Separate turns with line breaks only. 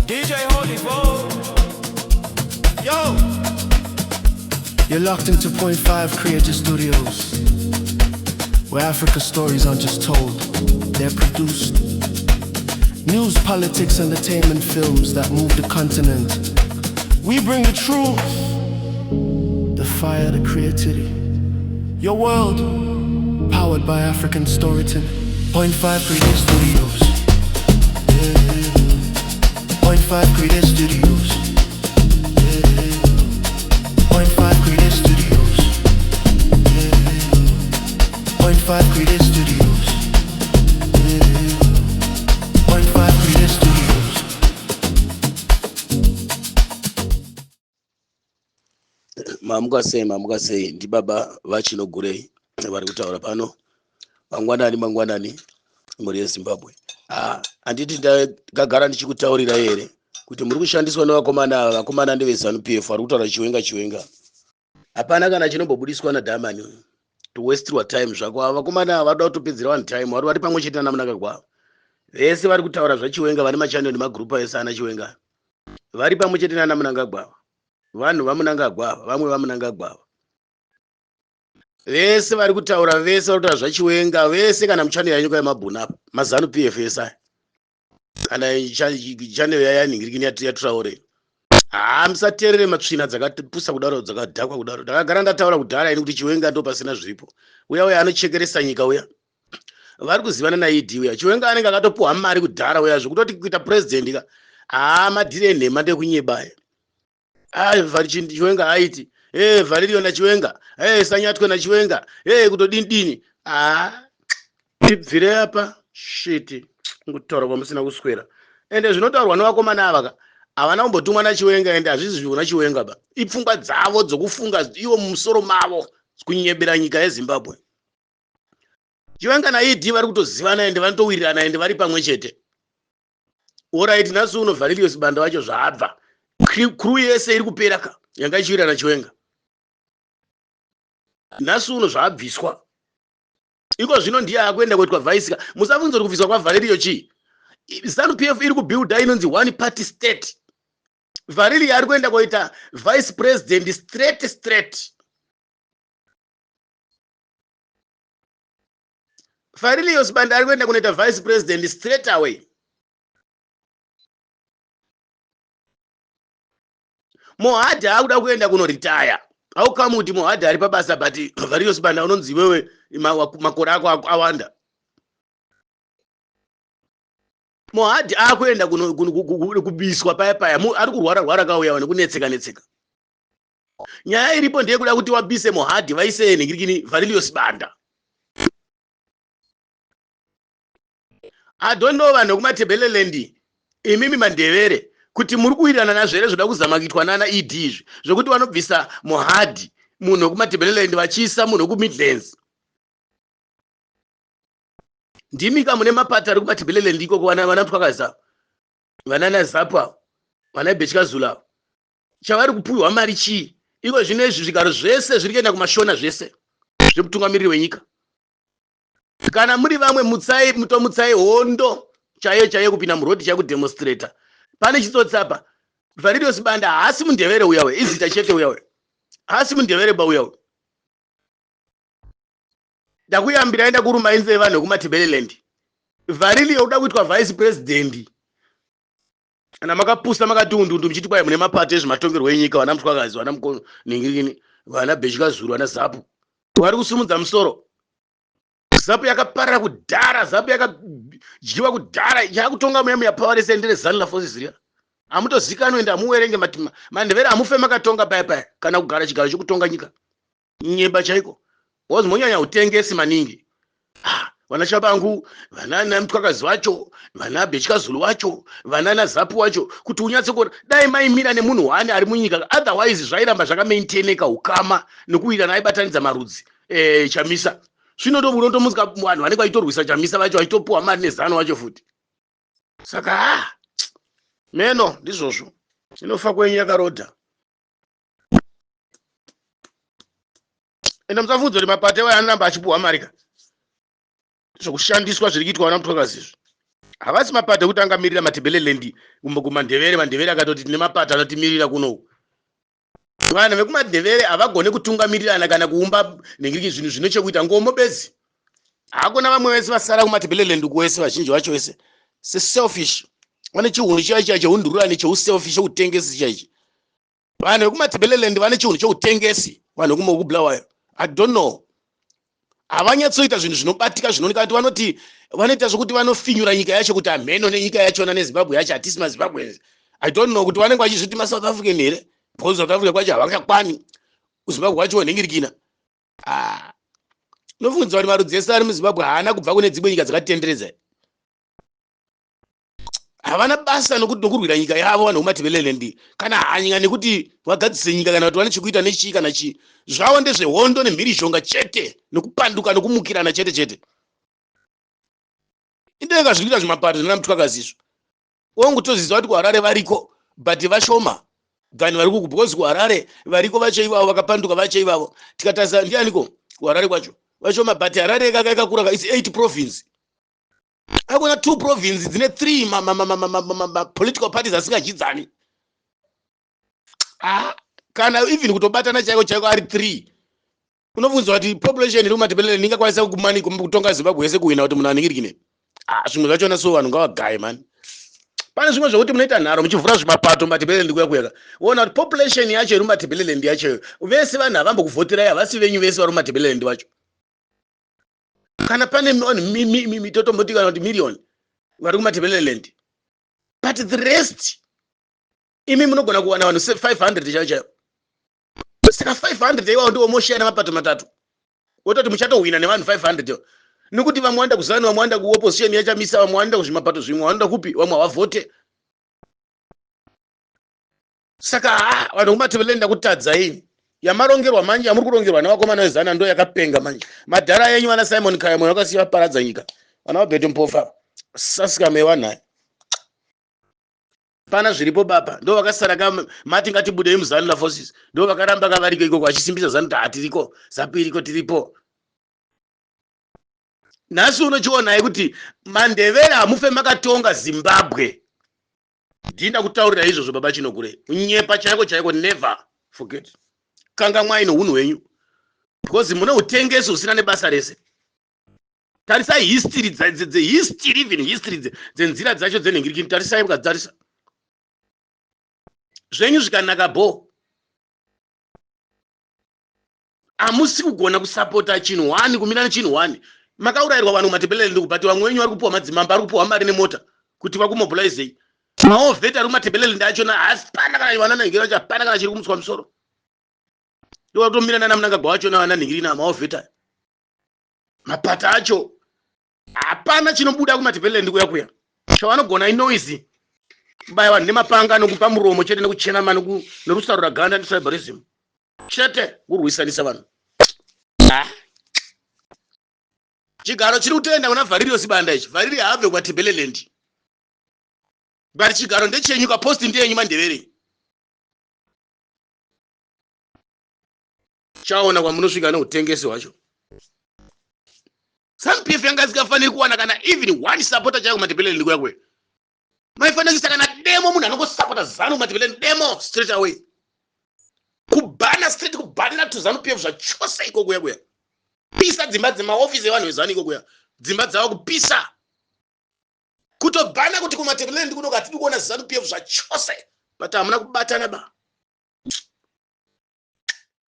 DJ Holy Bo. Yo!
You're locked into Point 5 Creative Studios, where Africa stories aren't just told, they're produced. News, politics, entertainment films that move the continent. We bring the truth, the fire, the creativity. Your world, powered by African storytelling. Point 5 Creative Studios. Yeah. Point 5 Creative Studios. Yeah. Point 5 Creative Studios. Yeah. Point 5 Creative Studios. Yeah. Point 5 Creative Studios.
Mamuka sei, mamuka sei, ndibaba vaChinogurei vari kutaura pano. Mangwanani, mangwanani, mhuri yeZimbabwe. Ah, handiti ndakagara ndichikutaurira here kuti muri kushandiswa nevakomana ava? Vakomana ndeveZanu PF vari kutaura Chiwenga, Chiwenga. Hapana kana chinombobudiswa naDhamani uyu, to time zvako. Ava vakomana ava varoda kutopedzera vanhu time. Vari pamwe chete nana Mnangagwa vese vari kutaura zvaChiwenga, vane machannel nemagrupu ese ana Chiwenga, vari pamwe chete nana Mnangagwa. Vanhu vaMnangagwa, vamwe vaMnangagwa vese vari kutaura, vese vari kutaura zvaChiwenga vese. Kana muchannel yaNyoka yemabhunu apa, maZanu PF ese aya, kana channel yayanhingirikini yaTraore. Haa, musateerere matsvina dzakapusa kudaro, dzakadhakwa kudaro. Ndakagara ndataura kudhara ini kuti Chiwenga ndo pasina zviripo. Uya uya anochekeresa nyika uya, vari kuzivana naED uya. Chiwenga anenge akatopuhwa mari kudhara uya, zvekutoti kuita president ka. Haa, madhiri enhema ndekunyebaya. Chiwenga aiti e Valerio naChiwenga, e Sanyatwe naChiwenga, e kutodini dini. Haa, tibvire apa, shiti kutaura kwamusina kuswera. Ende zvinotaurwa nevakomana ava ka, havana kumbotumwa naChiwenga, ende hazvisi zvivona Chiwenga ba, ipfungwa dzavo dzokufunga ivo mumusoro mavo, kunyebera nyika yeZimbabwe. Chiwenga naED vari kutozivana, ende vanotowirirana, ende vari pamwe chete. Alright, nhasi uno Valerio Sibanda wacho zvaabva, crew yese iri kupera ka, yanga ichiwirirana Chiwenga. Nhasi uno zvaabviswa, iko zvino ndiye akuenda kuitwa vice ka. Musabvunza kuti kubviswa kwaValerio chii. ZANU PF iri kubuilda inonzi one party state. Valerio ari kuenda kuita vice president straight straight. Valerio Sibanda ari kuenda kunoita vice president straight away. Mohadi akuda kuenda kunoretire. Aukamu kuti Mohadi ari pabasa, but Valerio Sibanda unonzi iwewe makore ako awanda. Mohadi akuenda kubiswa paya paya, ari kurwara rwara kauya nekunetseka netseka. Nyaya iripo ndeyekuda kuti wabise Mohadi, vaise nhingirikini Valerio Sibanda. I don't know vanhu vekuMatebeleland, imimi Mandevere, kuti muri kuwirirana nazvo here zvoda kuzama kuitwa nana ED izvi, zvokuti vanobvisa Mohadi, munhu wekuMatebeleland, vachiisa munhu wekuMidlands. Ndimi ka mune mapati ari kuMatebeleland ikoko, vana Mthwakazi, vanana ZAPU, vana Bechikazula. Chavari kupiwa mari chii iko zvino izvi? Zvigaro zvese zviri kuenda kuMashona, zvese zvemutungamiriri wenyika. Kana muri vamwe, mutsai, mutomutsai hondo chaiyo chaiyo, kupinda murodhi chaiyo, kudemonstrata. Pane chitsotsi apa. Valerio Sibanda haasi Mundevere uya we, izita chete uya we, haasi Mundevere ba uya we. Ndakuyambira, enda kuruma inzeve vanhu vekuMatebeleland. Valerio uda kuitwa vice president. Kana makapusa, makati undundu muchiti kwai mune mapato ezvematongerwo enyika, vana Mutwakazi, vana Mukoningini, vana Bhechikazuru, vana ZAPU vari kusimudza musoro. ZAPU yakaparara kudhara, ZAPU yakadyiwa kudhara. Yakutonga muya muya power rese ndere ZANLA forces riya. Hamutozikanwi, ende hamuwerenge Mandevere. Hamufe makatonga paya paya kana kugara chigaro chekutonga nyika. Nyeba chaiko, wazi monyanya utengesi maningi. Ah, vana Chabangu, vana Mutwakazi vacho, vana Bechikazulu vacho, vana naZAPU wacho, kuti unyatse kuona, dai maimira nemunhu wani ari munyika. Otherwise zvairamba zvakamaintaineka ukama nekuwirirana aibatanidza marudzi. Chamisa zvino unotomutswa vanhu vanenge vachitorwisa Chamisa vacho vachitopuwa mari nezano wacho futi. Saka ah, meno ndizvozvo, inofa kwenyu yakarodha. Ende musabvunza kuti mapati aya anoramba achipuhwa mari ka, zvokushandiswa zviri kuitwa vana Mutwakazi izvi. Havasi mapato ekuti angamirira Matebeleland kumaNdevere. MaNdevere akatoti tine mapato anotimirira kunoku. Vanhu vekumaNdevere havagone kutungamirirana kana kuumba nhingiriki, zvinhu zvine chekuita ngomo bedzi. Hakuna vamwe vese vasara kuMatebeleland uku wese, vazhinji vacho vese seselfish, vane chihunhu chiya chiya cheundururani, cheuselfish, cheutengesi chaichi. Vanhu vekuMatebeleland vane chihunhu cheutengesi. Vanhu vekuBulawayo, I don't know, havanyatsoita zvinhu zvinobatika zvinooneka kuti vanoti vanoita zvokuti vanofinyura nyika yacho kuti hamheno nenyika yachona neZimbabwe yacho hatisi maZimbabweans. I don't know kuti vanenge vachizviti maSouth African here, because South Africa kwacho havakakwani, kuZimbabwe kwacho nhingirikina. Ah, unofungidzwa kuti marudzi ese ari muZimbabwe haana kubva kune dzimwe nyika dzakatitenderedza. Havana basa nokurwira nyika yavo vanhu vekuMatebeleland, kana hanya nekuti vagadzise nyika, kana kuti vane chekuita nechii kana chii. Zvavo ndezvehondo nemhirizhonga chete, nekupanduka nokumukirana chete chete. Indeka zviri kuita zvimapato zvina Mutwakazi izvo. Wangu toziva kuti kuHarare variko, but vashoma than vari kuku, because kuHarare variko vacho ivavo vakapanduka vacho ivavo. Tikatarisa, ndianiko kuHarare kwacho? Vashoma, but Harare yakakura, is 8 province. Akuna two province dzine three ma political parties asingadyidzani. Ah, kana even kutobatana chaiko chaiko ari three. Unobvunzwa kuti population iri kuMatebelele ingakwanisa kumani kutonga Zimbabwe yese, kuwina kuti munhu aningirikine? Ah, zvimwe zvachona so vanhu ngavagaye mani. Pane zvimwe zvokuti munoita nharo muchivhura zvimapato muMatebeleland kuya kuyaka, woona kuti population yacho iri muMatebeleland yacho, vese vanhu havambokuvhoterai, havasi venyu vese vari muMatebeleland vacho. Kana pane vanhu totomboti kana kuti miriyoni vari kuMatebeleland, but the rest imi munogona kuwana vanhu 500 chaivo chaivo. Saka 500 iwawo ndiwo moshaya nemapato matatu, wototi muchatohwina nevanhu 500, nekuti vamwe vanoenda kuZANU, vamwe vanoenda kuopposition yaChamisa, vamwe vanoenda kuzvimapato zvimwe, vanoenda kupi, vamwe havavhote. Saka ha, vanhu kuMatebelenda kutadza ini yamarongerwa manje, yamuri kurongerwa nevakomana veZANU ndo yakapenga manje. Madhara enyu vana Simon Kayamo vakasiya vaparadza nyika, vana vaBeto Mpofa sasikame vanhaya pana zviripo baba ndo vakasara ka. Mati ngatibudei muZANU forces, ndo vakaramba kavariko ikoko vachisimbisa ZANU kuti hatiriko, ZAPU iriko, tiripo. Nhasi unochionai kuti maNdevere hamufe makatonga Zimbabwe. Ndinda kutaurira izvozvo, baba Chinokure, kunyepa chaiko chaiko. Never forget, kangamwai nounhu hwenyu, because mune utengesi husina nebasa rese. Tarisai history dzehistory, even history dzenzira dzacho dzenhingirikini, tarisai, mukadzitarisa zvenyu zvikanaka bo. Hamusi kugona kusapota chinhu one, kumira nechinhu one. Makaurayirwa vanhu kuMatebeleland, but vamwe venyu vari kupiwa madzimambo, ari kupiwa mari nemota kuti vakumobilizei. Mawar vet ari kuMatebeleland achona hapana kana vana nhingiri vacho, hapana kana chiri kumutswa musoro. Ndovatomira nana Munangagwa wachona, vana nhingiri na mawar vet. Mapata acho hapana chinobuda kuMatebeleland kuya kuya. Chavanogona inoise kubaya vanhu nemapanga nokupa muromo chete, nekuchenama, nerusarura ganda, netribalism chete, kurwisanisa vanhu. Ah. Chigaro chiri kutoenda kuna Vharirio Sibanda ichi. Vharirio haabve kuMatebeleland, but chigaro ndechenyu, kapost ndeyenyu maNdevere. Chaona kwamunosvika neutengesi hwacho. ZANU PF yanga isingafaniri kuwana kana even one supporter chaiko kuMatebeleland kuya kuya. Maifanira kuisa kana demo, munhu anongosapota ZANU kuMatebeleland, demo straight away, kubhana straight, kubhana to ZANU PF zvachose iko kuya kuya. Pisa dzimba dzemaofisi evanhu veZANU iko kuya, dzimba dzava kupisa, kutobhana kuti kuMatebeleland kunoka hatidi kuona ZANU PF zvachose. But hamuna kubatana ba.